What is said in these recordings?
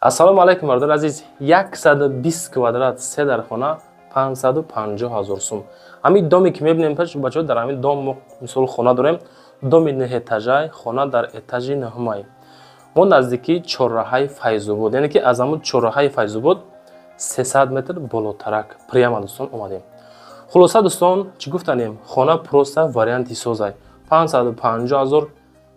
Ассалому алайкум, бародари азиз. 120 квадрат, се дар хона, 550 ҳазор сум. Ҳамин доме ки мебинем, бачаҳо, дар ҳамин дом мо мисол хона дорем. Доми неҳэтажай, хона дар этажи нӯҳумай. Мо наздикии чорраҳаи Файзобод, яъне ки аз ҳамун чорраҳаи Файзобод 300 метр болотарак прямо, дӯстон, омадем. Хулоса, дӯстон, чӣ гуфтанем? Хона просто варианти созай. 550 ҳазор,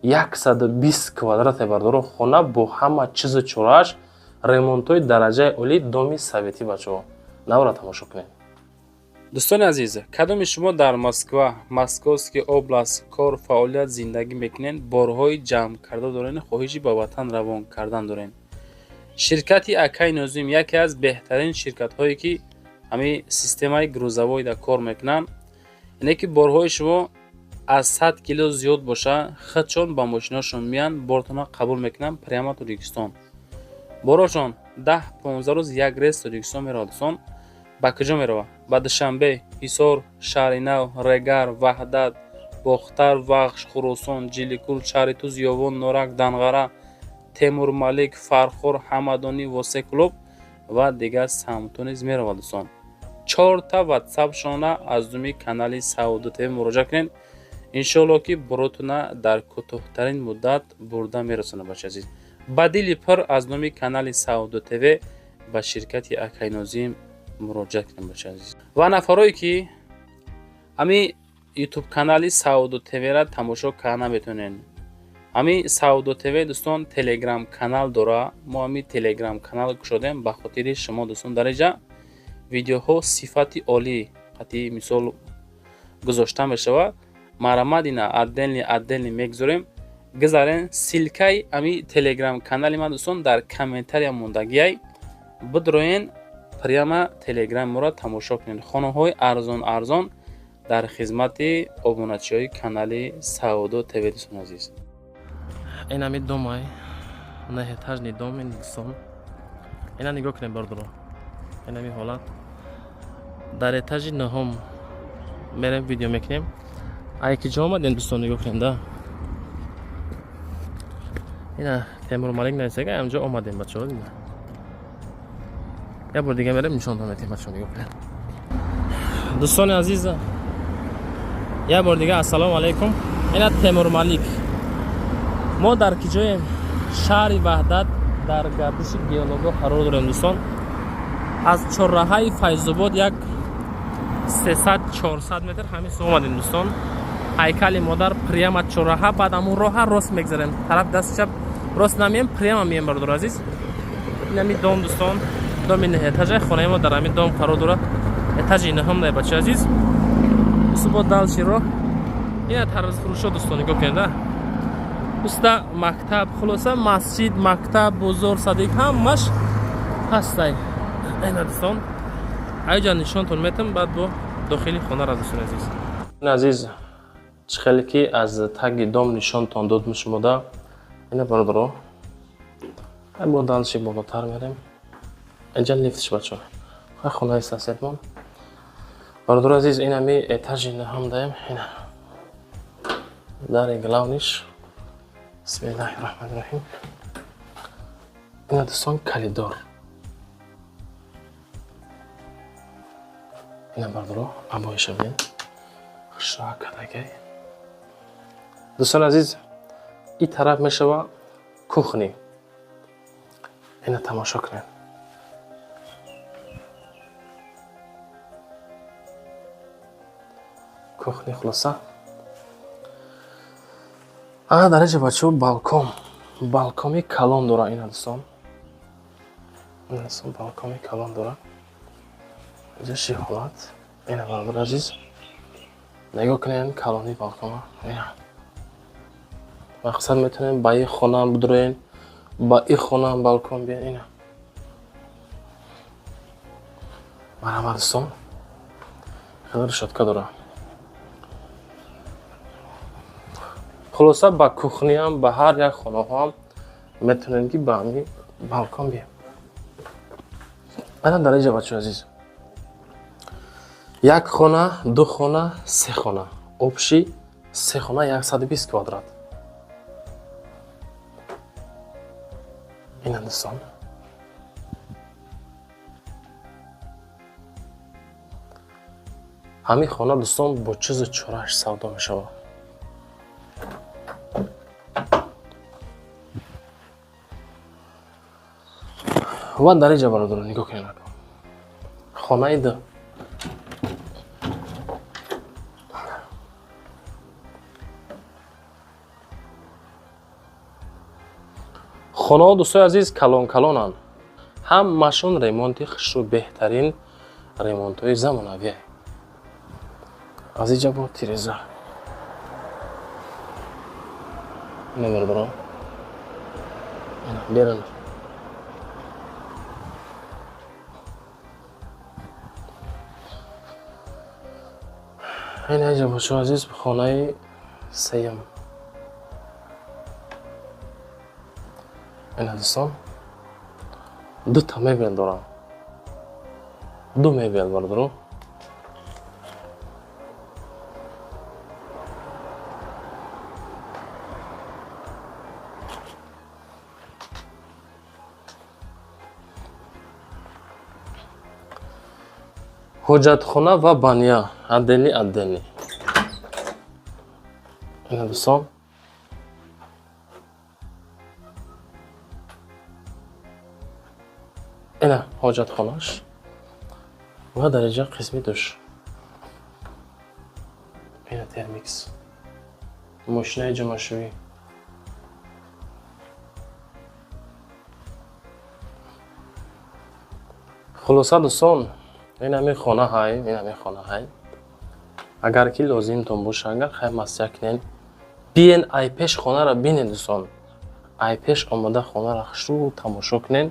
120 квадрате, бардоро, хона бо ҳама чизу чорааш, ремонтҳои дараҷаи олӣ, доми советӣ. Бачаҳо, навра тамошо кунед. Дӯстони азиз, кадоми шумо дар Москва, Московский область кор, фаъолият, зиндагӣ мекунед, борҳои ҷамъ карда дорен, хоҳиши ба ватан равон кардан дорен, ширкати Акай Нозим яке аз беҳтарин ширкатҳое, ки ҳамин системаи грузовойда кор мекунанд, ине ки борҳои шумо аз 100 кило зиёд боша, худшон ба мошиношон меянд, бортона қабул мекунанд, прямо Тоҷикистон. Борошон 10-15 рӯз як рейс Тоҷикистон меравад. Дӯстон, ба куҷо меравад? Ба Душанбе, Ҳисор, Шаҳри Нав, Регар, Ваҳдат, Бохтар, Вахш, Хуросон, Ҷиликул, шаҳри Туз, Ёвон, Норак, Данғара, Темурмалик, Фархор, Ҳамадонӣ, Восе, Клуб ва дигар самтҳо низ меравад. Дӯстон, чорта ватсапшона аз думи канали Саодат ТВ муроҷиат кунед. Иншоалло, ки боротона дар кӯтоҳтарин муддат бурда мерасонад. Бача азиз, ба дили пур аз номи канали Саодат ТВ ба ширкати Акайнозим муроҷиат кунед, бача азиз. Ва нафарое ки ҳамин ютуб канали Саодат ТВра тамошо карда наметавонед, ҳамин Саодат ТВ, дӯстон, телеграм канал дора. Мо ҳамин телеграм канал кушодем ба хотири шумо, дӯстон. Дар инҷа видеоҳо сифати олӣ қатъи мисол гузошта мешавад. Марҳамат, ина отдельный отдельный мегузорем, гузарен. Ссылкаи ҳамин телеграм канали ман, дӯстон, дар комментария мондагиай. Бидроен, прямо телеграм моро тамошо кунед. Хонаҳои арзон арзон дар хизмати обуначиҳои канали Саодат ТВ, дӯстони азиз. Ин ҳамин домай, нӯҳэтажный дом ин, дӯстон. Ина нигоҳ кунед, бардоро, ин ҳамин ҳолат. Дар этажи нӯҳум мерем, видео мекунем. Ай ки ҷо омадем, дӯстон, нигоҳ кунем да. Ина Темурмалик нависага, ҳамҷо омадем, бачаҳо. Як бор дига мерем, нишонтон метем, бачаҳо, нигоҳ кунед. Дӯстони азиз, як бор дига ассалому алайкум. Ина Темурмалик. Мо дар ки ҷоем? Шаҳри Ваҳдат, дар гардиши геологҳо қарор дорем, дӯстон. Аз чорраҳаи Файзобод як 300-400 метр ҳамин су омадем, дӯстон. Ҳайкали модар, прямо чорраҳа, баъд ҳамун роҳа рост мегзарем, тараф дасти чап рост намеем, прямо меем, бародару азиз. Ин ҳамин дом, дӯстон, доми нӯҳэтажа. Хонаи мо дар ҳамин дом қарор дорад, этажи нӯҳум дай, бачаи азиз. Усубо дальше роҳ, ина тарбузфурӯшо, дӯстон, нигоҳ кунед. Уста мактаб, хулоса, масҷид, мактаб, бозор, садик, ҳамаш ҳастай. Ина, дӯстон, айҷа нишонтон метам, баъд бо дохили хонара, дӯстони азиз. Азиз, чӣ хеле ки аз таги дом нишонтон дод шумода. Ина, бародаро, бо дальше болотар мерем. Инҷа лифтш, бачо, хонаи соседмон. Бародари азиз, ин ҳами этажи нӯҳум даем. Ина дари главныйш. Бисмиллаҳи раҳмани раҳим. Ина, дӯстон, коридор. Ина, бародаро, обоиша бинед, хушроа кардагай. Дӯстони азиз, ин тараф мешава кухни. Ина тамошо кунед. Кухни, хулоса. А дар инҷа, бачаҳо, балкон, балкони калон дора. Ина, дӯстон, ина, дӯстон, балкони калон дора. Инҷа чӣ ҳолат? Ина, бародари азиз, нигоҳ кунед калони балкона. Ина, мақсад, метавонем ба ин хона бидроен, ба ин хона балкон биен. Ина, марҳамат, дӯстон, хеле решётка дора. Хулоса, ба кухниам, ба ҳар як хонаҳоам метавонем, ки ба ҳамин балкон бием. Ана дар инҷа, бачаҳои азиз, як хона, ду хона, се хона, общий се хона, 120 квадрат. Ина, дӯстон. Ҳамин хона, дӯстон, бо чизу чорааш савдо мешавад. Ва дар инҷа, бародарон, нигоҳ кунед, хонаи ду. Хонаҳо, дӯстои азиз, калон калонанд, ҳамашон ремонти хушрӯ, беҳтарин ремонтҳои замонавие. Аз инҷа бо тиреза ина, бародарон, берун. Ина инҷа, бачаҳо азиз, хонаи сеюм. Ина, дӯстон, дута мебел дорам, ду мебел, бародаро. Ҳоҷатхона ва баня отдельный, отдельный. Ина, дӯстон, ина ҳоҷатхонаш ва дар инҷа қисми душ. Ина термикс, мошинаи ҷамъашӯӣ. Хулоса, дӯстон, ин ҳамин хона ҳай, ин ҳамин хона ҳай. Агар ки лозимтон боша, агар хай маслиҳат кунен, биен, ай пеш хонара бинен, дӯстон, ай пеш омада хонара хушрӯ тамошо кунен.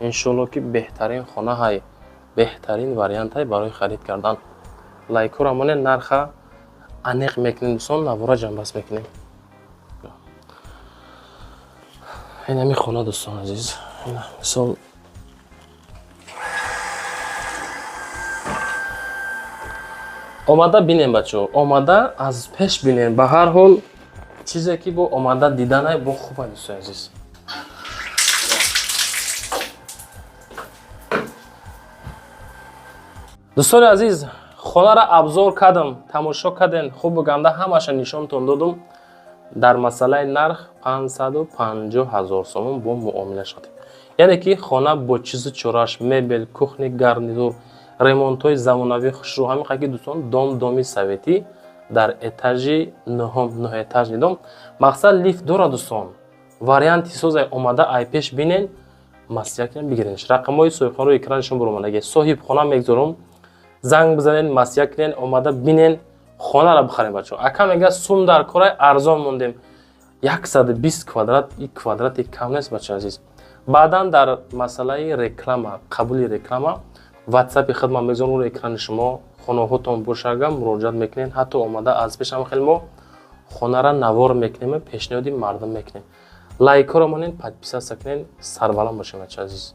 Иншоалло, ки беҳтарин хона ҳай, беҳтарин вариант ҳай барои харид кардан. Лайкҳоро монед, нарха аниқ мекунем, дӯстон, навора ҷамъбаст мекунем. Ин ҳамин хона, дӯстон азиз, мисол, омада бинем, бачаҳо, омада аз пеш бинем. Ба ҳар ҳол, чизе ки бо омада диданай бо хуба, дӯстони азиз. Дӯстони азиз, хонара обзор кардам, тамошо кардем, хубу ганда ҳамаша нишонтон додум. Дар масъалаи нарх 550 ҳазор сомон бо муомила шудем, яъне ки хона бо чизу чорааш, мебел, кухни, гарнитур, ремонтҳои замонавии хушрӯ. Ҳамин қадр ки, дӯстон, дом доми советӣ, дар этажи нӯҳум, нӯҳэтажный дом. Мақсад, лифт дорад, дӯстон, варианти созай. Омада ай пеш бинен, маслиҳат кунем, бигиренш. Рақамҳои соҳибхонаро экрани шумо буромадаги, соҳибхона мегзорум, занг бизанед, маслиҳат кунен, омада бинен, хонара бихарем. Бачаҳо, ака мега, сум дар корай, арзон мондем. 120 квадрат, и квадрати кам нест, бача азиз. Баъдан дар масъалаи реклама, қабули реклама, ватсапи хидмат мегзорам рӯи экрани шумо. Хонаҳотон бошага, муроҷиат мекунед, ҳатто омада аз пеш ҳам хел мо хонара навор мекунем, пешниҳоди мардум мекунем. Лайкҳоро монед, подписаться кунед. Сарбаланд бошед, бача азиз.